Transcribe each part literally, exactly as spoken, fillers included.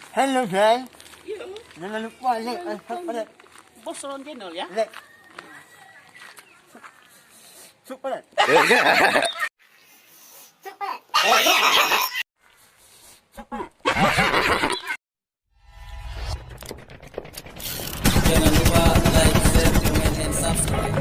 Halo, Shay. Ya. Jangan lupa like dan subscribe. Bos Ron Channel, ya. Like. Subscribe. Jangan lupa like, share, comment, and subscribe.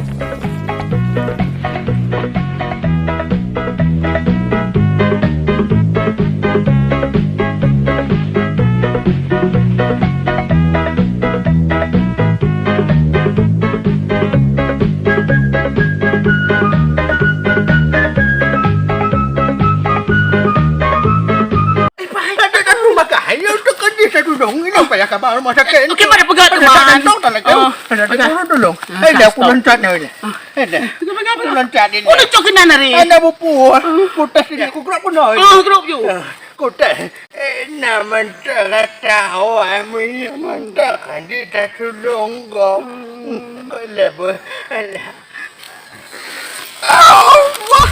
Ada, ada rumah kah? Ayo, tu kan dia satu dong. Ini apa ya kabar rumah sakit ni? Okey, pada peugah tu, Man. Ada datang tak lagi? Oh, ada peugah. Turun dulu. Ah, eh, dah aku kasih loncat ni. Ah. Eh, dah. Peugah, peugah, peugah. Aku loncat ni. Oh, lucu kena nari. Ada bupu. Putas ni aku gerak pun dah. Ah, gerak je. Ah, kutas. Eh, nama tak kata awak ni, mana tak ada tak tolong kau. Hmm. Boleh, boleh. Allah!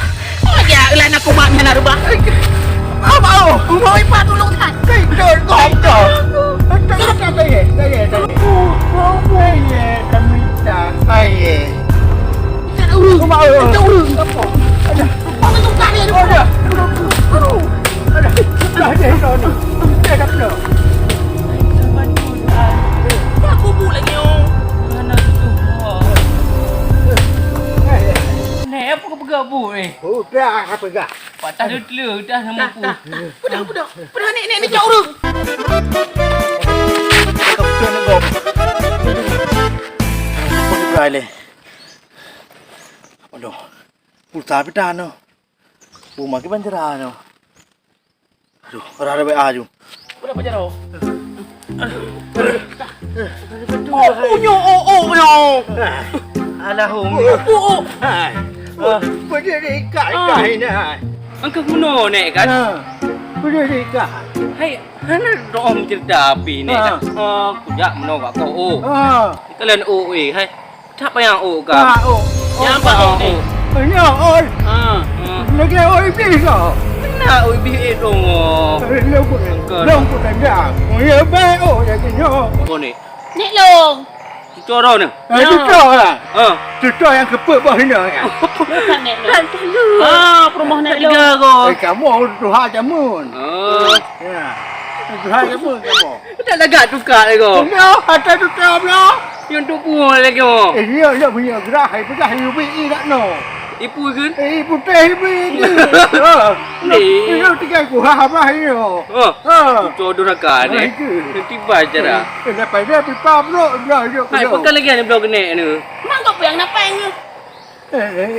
Oh, ya, lah nak kumat nak rubah. Apa? Oh, mau ipa tolong tak? Kejut kau tu. Tolong tak, saya, saya, saya. Oh, saya, saya minta, saya. Tak urus. Kumat, oh. Tak urus. Apa? Ada. Apa tu tak ada? Oh, ada. Aduh, aduh. Aduh. Dah, dah, dah, dah. Dah, dah, dah. Aku bu lagi, oh. Mana tu? Nek, apa kau peugah bu, eh? Udah, apa peugah? Patah dua telur, dah sama bu. Dah, dah. Pedah, pedah. Pedah, nek, nek, nek, cak urut. Kau betul ni, Bob. Apa tu, Bray, leh? Aduh. Pulsa pih tahan, noh. Rumah kiban cerah, noh. Aduh, rah dah baik aju. Udah pajar, oh. Oh, oh, nyo, oh, oh, nyo. Alah, Umi. Oh, oh. Hai. Ah. Boleh diikat-ikat ini, hai. Angkat guna, Nek, kan? Ha. Boleh diikat. Hai, hana dong cerita api, Nek, kan? Ah, kujak meno bak kau, oh. Ah. Kalian, oh, eh, hai. Siapa yang oh ka? Ah, oh. Yang apa oh, oh, ni? Oh. Ini oh. Ha. Ha. Lagi oh iblis kau. Mana oh iblis eh dong oh. Lông của thằng, lông của thằng già. Ôi, bé ôi, là cái nhỏ. Kau ni. Nek Long. Cucu orang ni. Ah, cucu lah. Ha. Cucu yang keput bawah sini kan. Bukan Nek Long. Ah, perumahan Nek Long. Tiga kau. Eh, kamu tuha jamun. Ah. Ya. Tuha jamun kamu. Dah lagak tukar lagi. Ini oh, ada cucu belum? Yang tu pun lagi, oh. Eh, dia nak punya gerah, hai peugah, hai ubit, eh, tak no. Ibu kan? Eh, putih, ibu ni. Ha. Ni. Ini tiga ku, ha, apa ini, oh? Ha. Ha. Jodoh rakan, eh. Hai ke? Tiba je dah. Eh, lepas dia pipa bro, bro, bro. Hai, pekan lagi ni bro kenek ni. Mak kau yang nak peng ni? Eh, eh,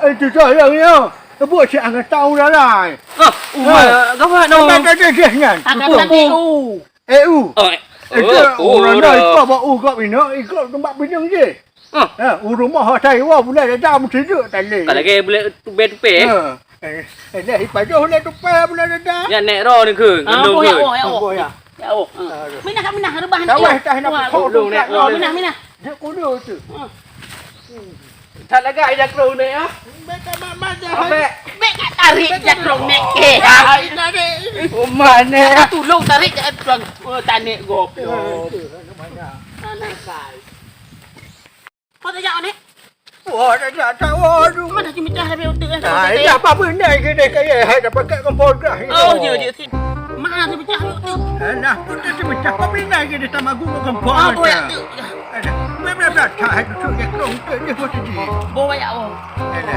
eh, itu sayang ya. Buat si angin tahu dah lah. Ah, umah gawat no. Sampai tadi dia nyan. Angkat tadi tu. Eh, u. Oh, eh. Eh, tu oh, orang dah ikut bak u kat bina, ikut tempat bina je. Ah. Ha, u rumah hotel wa bulan dah mesti duduk tali. Kalau lagi boleh tupai-tupai, eh? Ha. Eh, eh, dah ipajoh lah tupai bulan dah. Ya, nek roh ni ke? Ah, gendong oh, ya, ke? Oh, ya, oh. Oh, ya. Ya, oh. Ah. Minah, minah, rebah. Kawai tak nak. Wah, kau dong, nek. Oh, minah, minah. Dia kudu tu. Ah. Tak lagak ida kru ni, ya? Bek tak mat-mat dah. Abek. Bek kat tarik jakrong nek. Eh, hai, tarik. Oh, mana? Tulung tarik jakrong. Oh, tanik goblok. Mana kai? Kau tak jak nek? Wah, tak jak, tak, waduh. Mana cemecah dah utak dah. Nah, ini apa benda ke deh kaya? Hai, dah pakai kompor dah. Oh, ya, ya. Mana cemecah utak? Nah, pun dah cemecah. Apa benda ke deh sama guru kompor? Oh, boyak tu. Ada. Bla, bla, bla. Tak, hai, tu, tu, dia kong, tu, dia pun tadi. Bawa ya, oh. Ada.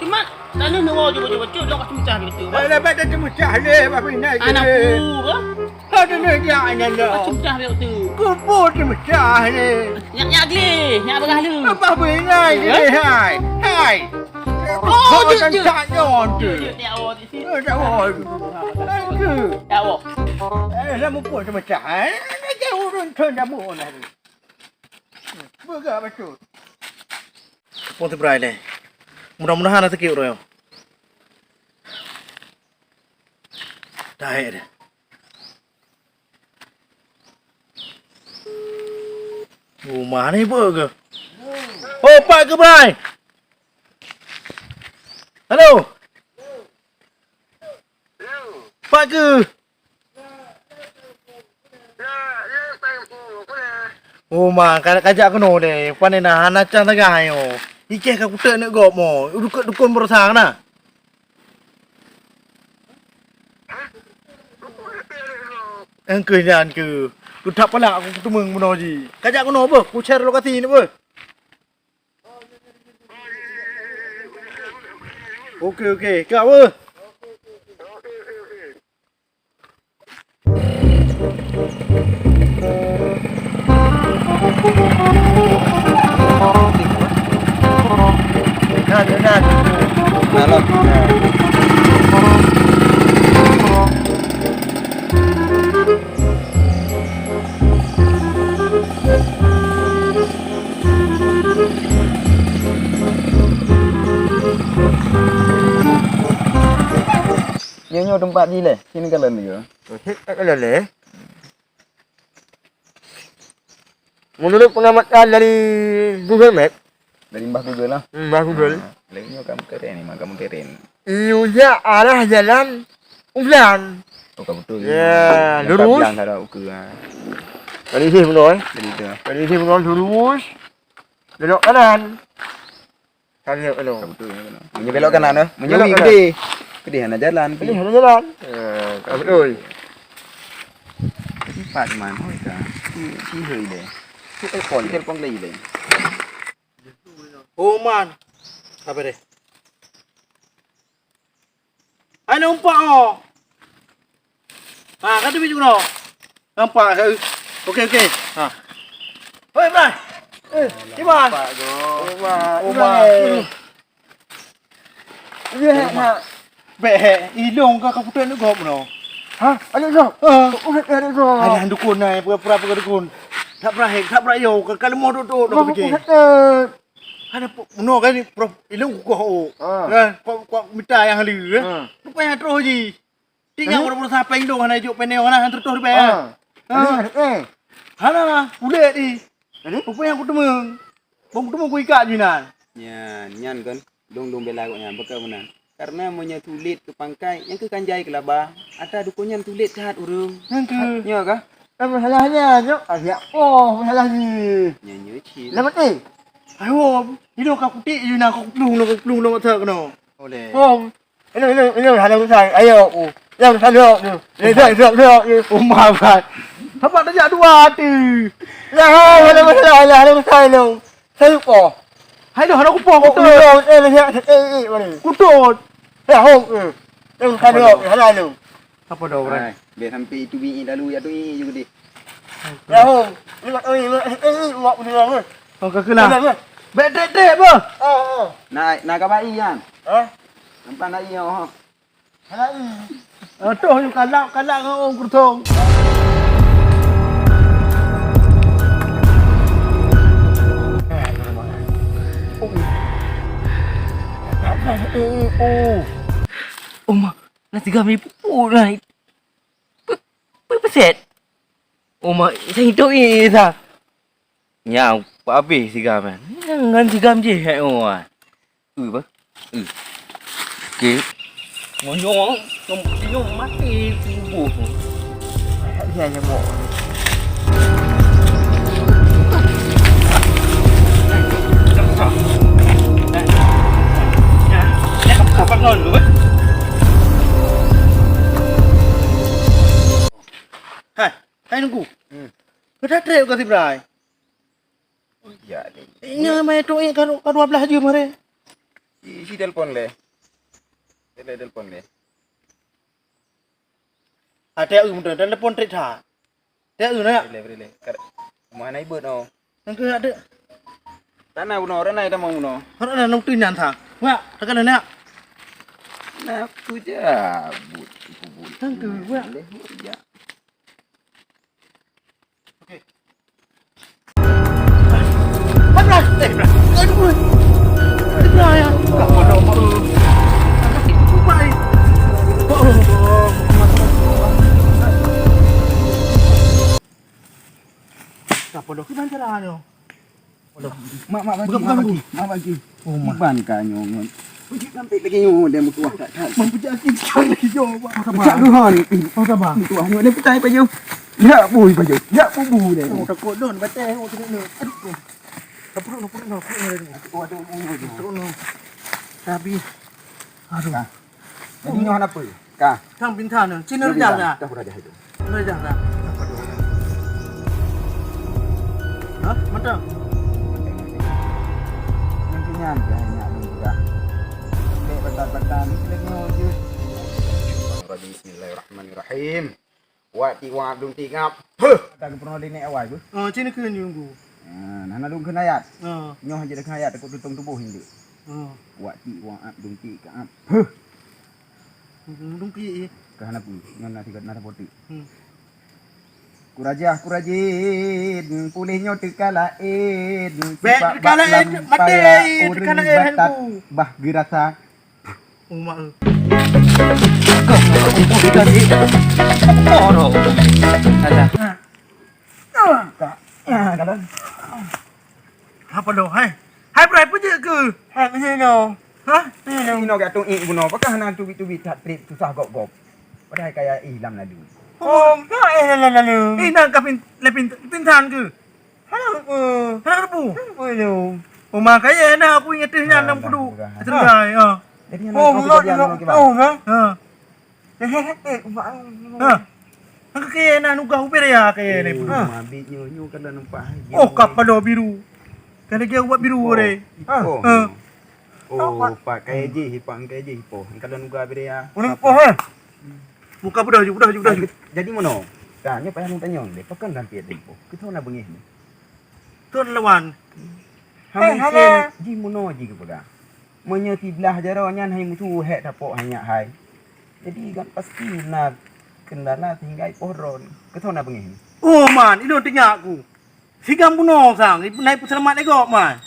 Cuma, tanah nunggu cuba-cuba, cut, lok cemecah gitu. Ada, baik dah cemecah deh, apa benda ke? Anak bu, ha? Ada ni, dia hanya dah. Cemecah biar tu. Kupu cemecah ni. Nyak, nyak gleh, nyak bagah lu. Apa benda ke, hai? Hai. Oh, kau je, je. Tak nyon tu. Je, je, tak awak di sini. Eh, tak awak. Hai, ke? Tak awak. Eh, dah mumpung cemecah, eh. Nak jauh urun thon dah muhun hari. Beuga betul. Pun teuperai lé. Mudah-mudahan na sakét uroe nyoe. Dah, eh, dah. Rumah ni apa ke? Oh, Pak ke, Brai? Halo? Pat keuh? Oh ma, ka, kajak keunoe lé. Pane na hana cah lagèe nyoe. Ikeh ka kutek neuk gob mo. Dukon, dukon beurasa na. Engkeuh nyan keuh. Keutak palak aku kuteumeung bunoe jih. Kajak keunoe beuh, ku share lokasi ni beuh. Oke, oke. Kak beuh. Nah, nah, nah. Nah, lah. Nyoe, nyoe teumpat jih lé, sini kalon lé. Oh, sini kalon lé. Menurut pengamatan dari Google Map. Dari Mbah Google lah. Hmm, Mbah Google. Ha, lagi nyoe kamu keren ni, mak kamu keren. Iyuya arah jalan Umblan. Oh, ka beutôi. Ya, lurus. Bilang tak ada uku, ha. Dari sini betul, eh? Dari itu. Dari sini betul, lurus. Belok kanan. Ka beutôi nyoe keunoe. Meunyoe belok kanan, eh? Meunyoe keudéh. Keudéh hana jalan. Keudéh hana jalan. Eh, ka beutôi. Tempat mana ka? Ci, ci hei deh. Ci telepon, telepon lagi deh. Oh, man. Sabar deh. Hai, nampak oh. Ha, ka teubiet uroe. Nampak ka? Okey, okey. Ha. Hoi, Brai. Eh, Iban. Nampak tu. Oma, Oma. Iban. Iya, nak. Bèk, ilong ka, ka putéh aneuk gob noh. Ha? Aneuk gob? Ha. Udah aneuk gob. Alah, dukun nai, pura-pura dukun. Tak berakhir, tak berayo, ka, ka lemoh dot-dot, dok kecil. Hana pu-, meunoe kan, Prof, ilong kukoh, oh. Ha. Kan, kok, kok mita nyang haleue, eh. Ha. Rupanya troh jih. Ti nyang uroe-uroe sapeng dong hana ijok peuneuh, hana, hana teutoh ribèe. Ha. Ha. Hana, hana, ulèe di. Rupanya kuteumeung. Bang kuteumeung kuikat jih nan. Nyan, nyan kan, dong-dong bela gobnyan, beuka meunan. Karena meunyoe sulet keu pangkai, nyang keuh kan jai keu laba. Ata dukon nyan sulet that ureueng. Nyan keuh. Nyoe kah? Eh, masalahnya, nyoe, adak, oh, masalah jih. Nyan nyoe cit. Lamat, eh. Ayo, Om. Inoe ka kutik jih na, ka kuplueng, ka kuplueng, ka kuplueng, ka kuplueng. Oleh. Om. Inoe, inoe, inoe, hana urusan. Ayo, oh. Yang urusan dok tu. Inoe, inoe, inoe, inoe. Oh, maaf, Bang. Sabar tajak dua tu. Lah, hana masalah, hana urusan, inoe. Saya kupoh. Hai dah, hana kupoh, kutot. Iya, eh, eh, eh, eh, mana? Kutot. Ya, hom, eh. Yang saya dok, hana lu. Apa dah orang? Hai, biar sampai itu bini lalu ya tu, eh, juga deh. Ya, hom. Ini mak, oh, ini mak, eh, eh, mak punya orang, eh. Oh, kau kena. Kena, eh. Bek dek-dek, bah. Ah, ah. Nak, nak kabai, Yan? Ha? Nampak nak iya, ha? Hai. Aduh, yuk kalak, kalak ngon ureueng keureuthong. Oh, mak, na sigam ibu, oh, na. Pe-, pe-, peset. Oh, mak, saya hidup ni, sa. Nyang, habéh sigam, eh. Nyan ngon sigam jih, eh, oh, ah. Eu, bah. Eu. Okey. Meunyoe, meunyoe maté suboh tu. Ya, ya, mo. Hai, hai nunggu. Hmm. Kau dah trek kau si Brai? Oh, ya, ni. Nya mai tu, eh, ka, ka dua belas jam hari. Si, si telepon leh. Dia telepon leh. Ah, tak eu mudah, telepon trik that. Tak eu nak. Boleh, boleh. Kar-, rumah anak ibu no. Nang ke ada. Tanah buno, orang naik tamong buno. Orang nak nang tu nyan tha. Wak, takkan nak. Nak tu je. But, but. Nang ke, wak. Boleh, ya. Okey. Hai, Brai. Eh, Brai. Aduh, Brai. Eh, Brai, ya. Apa dah, Mak? Brai. Oh, oh, oh. Apa dah? Gimana caranya? Mak, mak bagi, bukan, mak bukan bagi, aku. Mak bagi. Oh, mak. Iban ka nyoe ngon. Sampai lagi nyoe dia meutuah that-that. Mempunyai sakit sekali nyoe, Pak. Pecah duhon. Oh, sabar. Meutuah nyoe dia pecah baju. Ya, bui baju. Ya, bubu dia. Oh, takut don, batai, oh, tengok ni. Aduh. Kapuruk, kapuruk, kapuruk. Aduh, aduh, aduh, aduh. Kapuruk, no. Tapi, aduh. Jadi nyoe hana peue? Ka. Sang pinsan tu. Cina rejah dah. Dah rejah itu. Rejah dah. Hah? Mantap. Nanti nyan dah nyak dulu dah. Dek batal-batal ni lagi nyoe je. Bismillahirrahmanirrahim. Wak tik wak dum tik ngap. Huh. Tak pernah di nek awai tu. Oh, cina keu nyunggu. Ah, nah, nah dum keu ayat. Oh. Nyoh je dah keu ayat takut tutong tuboh ni. Oh. Wak tik wak ap dum tik ngap. Huh. Dungki. Ka hana pu, ngon na tiga na potik. Hmm. Kurajah kurajin, puléh nyoe teuka laén. Bèk sipak teuka bak laén, lam maté, paya teuka ureueng laén, batat hantu. Bah geurasa. Umak eu. Kau mau tadi. Apa orang? Alah. Ah. Ah, ka. Ah, kalau. Apa doh, hai? Hai, brai, peujeuet keu? Hai, peujeuet nyoe. Hah? Peujeuet nyoe. Inoe geutueng ié bunoe, pakon hana teubiet-teubiet that trép susah gob-gob. Padahai kaya ié lam lalu. Oh, ka ié lam lalu. Ié nan ka pin-, le pin-, pinsan keu? Hana, eh. Hana rebu? Hana rebu. Oma kaya na aku ingat teuh nyan lam kudu. Alah, murah. Teugai, ha. Jadi, oh, hana rebu, oh, ha. Eh, eh, eh, eh, umak, eh, umak. Ha. Hang keu kayèe na nugah ubé raya kayèe na ibu. Oh, mabit nyoe, nyoe ka lôn nampak hai. Oh, ka paloe biru. Ka lagèe ubat biru deh. Ipoh. Ha. Oh, pak kayèe jih, ipak kayèe jih ipoh. Ka lôn nugah ubé raya. Ureueng ipoh, eh? Muka beudôh ju, beudôh ju, beudôh ju. Jadi meunoe. Ka, nyoe payah lôn tanyong deh, pakon lam piet ipoh? Keu soe na beungèh nyoe? Thon lawan. Hai, hana. Jih meunoe jih geupeugah. Meunyoe siblah jaroe nyan hai musu hek tapok hai nyak hai. Jadi kan pasti na kendala sehingga ipoh droen. Keu soe na beungèh nyoe? Oh man, ilôn teuingat ku. Sigam bunoe sang, na ipeuseulamat lé gob man.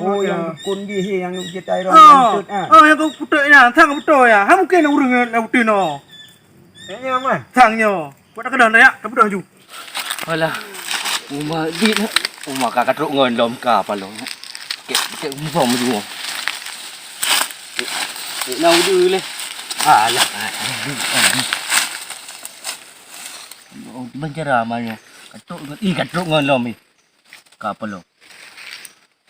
Oh, nyang dukon jih, nyang jeuet droen nyan. Ah, nyang kupeuteuek nyan, sang beutôi nyan. Hana mungken ureueng na beutôi nyoe. Nyan man. Sang nyoe. Buet keudeh nyan, tabeudôh ju. Alah, uma dit, uma ka katrok ngon lom ka paloe. Kek, kek umpam ju. Kek, kek na udu leh. Alah. Bancara mah nyoe. Katrok ngon, ih, katrok ngon lom ih. Ka paloe.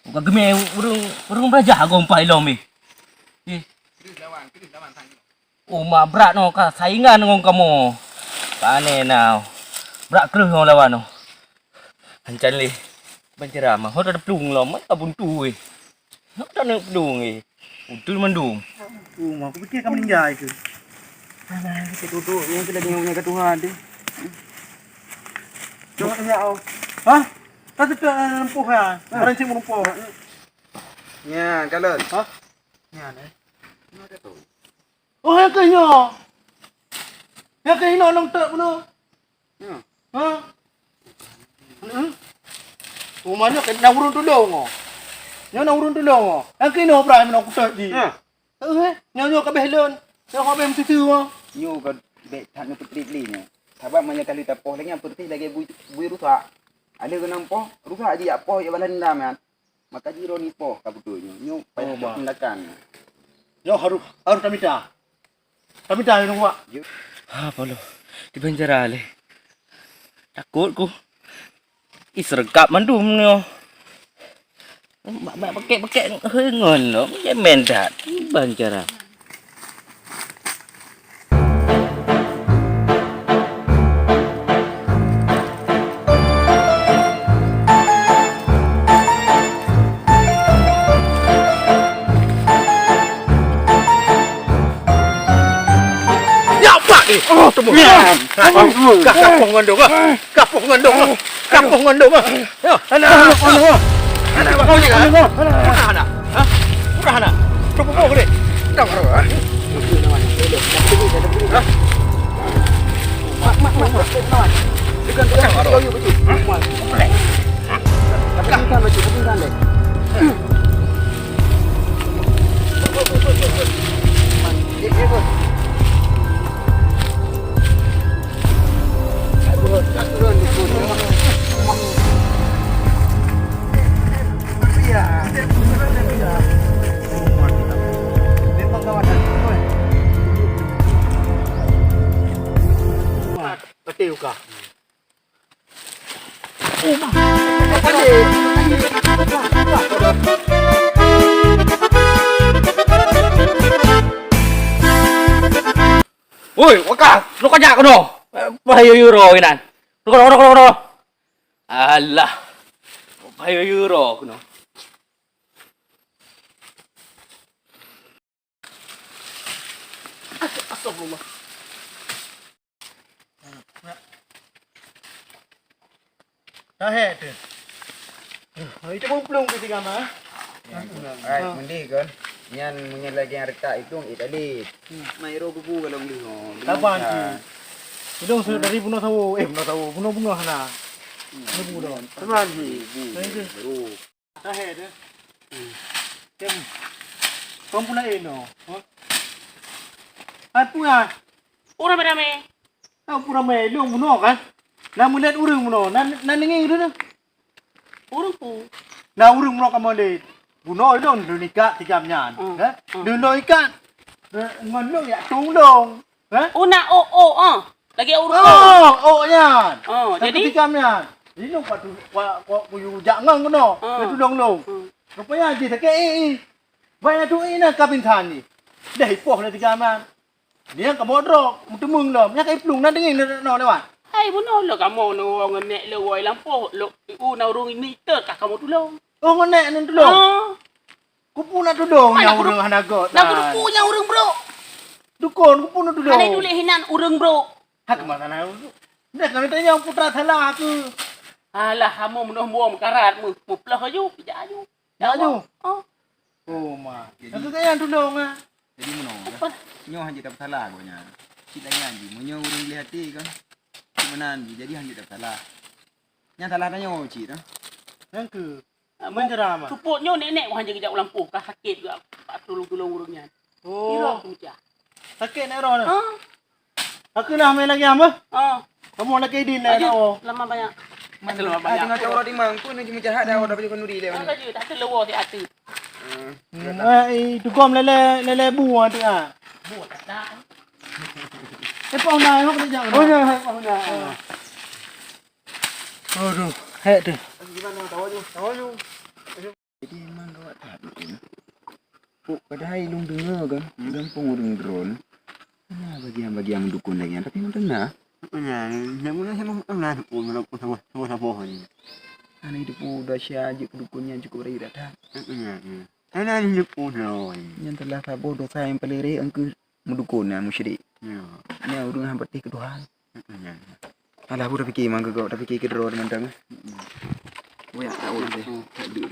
Ka geumè ureueng, ureueng beurajah gompai lom ih. Ih. Uma brat nyoe ka saingan ngon kamoe. Pane na. Brat kreueh ngon lawan nyoe. Hancan lé. Bancara mah, hot ada plueng lom, ka buntu weh. Hot ada plueng weh. Utul mandum. Uma, aku pikir kamu meninggal ke? Alah, kita duduk ni, kita tengok punya kat Tuhan tu. Cuma tanya kau. Hah? Kau tetap lempuh ya? Orang cik merumpuh. Ya, kalau. Hah? Ya, eh. Oh, nyang keuh nyoe. Nyang keuh inoe lôn teuek bunoe. Ya. Ha? Hmm? Uma nyoe keuh na ureueng tulông oh. Nyoe na ureueng tulông oh. Nyang keuh inoe Ibrahim na kutot jih. Ya. Eh, nyoe, nyoe ka abéh lôn. Nyoe ka abéh meututoe oh. Nyoe ka bèk that nyoe peutrép lé nyoe. Sabab meunyoe ka lheueh tapoh lagèe nyan peureutih lagèe bui, bui rusak. Ada keunong poh, rusak jih jak poh jak balas dendam nyan. Maka jih droeneuh ipoh ka beutôi nyoe. Nyoe payah tindakan. Nyoe harôh, harôh tamita. Tamita nyoe wak. Ha, paloe. Di bancara lé. Takot ku. Ih, seureukab mandum nyoe. Mak, mak, pakèk, pakèk, hei, ngon lom. Dia main that. Di bancara. Ya, Pak, eh. Oh, temu. Ya. Kah, kah, poh ngandung, ah. Kah, poh ngandung, ah. Kah, poh ngandung, ah. Ya. Anak, anak, anak. Anak, anak. Anak, anak. Hah? Udah, anak. Cukup, poh, deh. Dah, baru, ah. Hah? Mak, mak, mak, mak. Tekan, tekan. Dah, baru. Yuk, yuk, yuk. Hah? Mak. Tapi kan, tapi kan, deh. Pati uka. Woi, waka, lo kajak keunoe. Pahayu yuro inan. Roko, roko, roko, roko. Alah. Pahayu yuro keunoe. Astagfirullah. Tahe tu. Itu pun pelung ke tiga mah. Ai, mendih kan. Nyan meunyoe lagèe nyang retak itu, eh, tadi. Mai ro bubu kalau mendih. Saban tu. Idong sudah dari bunoe sawo, eh, bunoe sawo, bunoe-bunoe hana. Bunoe-bunoe. Saban tu. Tahe tu. Tem. Kamu pula eno. Ha? Apa? Orang ramai-ramai. Kamu pura mé lôn bunoe kan? Na meulet ureueng bunoe, na, na ninggi ureueng tu. Ureueng pu. Na ureueng bunoe kamoe lé. Bunoe lôn, lôn ikat tigam nyan. Hmm. Eh? Hmm. Lôn, lôn ikat. Eh, ngon lôn yak tong lôn. Eh? Oh, na oh, oh, ah. Lagi ureueng. Oh, oh nyan. Oh, jadi? Tigam nyan. Jadi lôn kuat, kuat, kuat kuyue jak ngon keunoe. Hmm. Lôn tulông lôn. Hmm. Rupanya jih sakét, eh, eh. Banyak tu, eh, na ka pingsan jih. Dah ipoh na tigam nyan. Dia kamoe droe, meuteumeung lom. Nyan ka iplueng, na deungon na, na lewat. Hai, bunoe lé kamoe neuwoe ngon nek lé woe lampôh, lé u na ureueng mita ka kamoe tulông. Oh, ngon nek neutulông? Ah. Kupu na tulông nyan ureueng hana göt. Na kupu nyan ureueng brok. Dukon, kupu na tulông. Hana tuléh hinan ureueng brok. Hak masa na ureueng. Dah kami tanya putra salah aku. Alah, kamoe meunoe buang meukarat, meu-, meuploh aju, pijak aju. Aju? Oh. Oh, ma. Jadi, aku kaya tulông, ah. Jadi, meunoe, apa? Nyoe hana tapeusalah gobnyan. Cit lagèe nyan jih, meunyoe ureueng gleh até kan, cit meunan jih, jadi hana tapeusalah. Nyan salah tanyoe cit, ah. Nyan keuh. Ah, menceramah. Seupôt nyoe nek-nek hana geujak u lampôh, ka sakét juga, bak tulông-tulông ureueng nyan. Oh. Ira aku meucah. Sakét nek roh nyan? Ah. Aku lah main lagi, ah, bah. Ah. Kamu lagi di nek roh. Lama banyak. Lama banyak. Tengah cawara timang pun, nak meucah dah, dah baju kanuri leh. Tak ada, tak ada lewa di atas. Hmm. Hmm, eh, itu gom lele, lele bu ada, ah. Bu tak ada. Eh, Pak Unai, hok dia jangan. Oh, ya, Pak Unai. Aduh, hek tu. Gimana? Tahu aja, tahu aja. Jadi memang gawat that ni. Kok padahai lôn deungoe kan, di gampông ureueng droe. Na bagian-bagian meudukon lagèe nyan, tapi mantong na. Heeh, nyan, nyan meunan sama, na dukon walaupun saboh, saboh-saboh ni. Hana jiteupeue desya jeuet keu dukon nyan cukôp rayeuk that. Heeh, nyan, nyan. Hana jiteupeue droe ni. Nyan telah saboh desya nyang paleng rayeuk, engkeu meudukon nyan musyrik. Ya. Nyan ureueng hana patéh keu Tuhan. Heeh, nyan. Alah, bu tapiké mangga kok, tapiké keudroe teumantong, eh. Heeh. Buyak tahu deh. Hmm. Tak duit.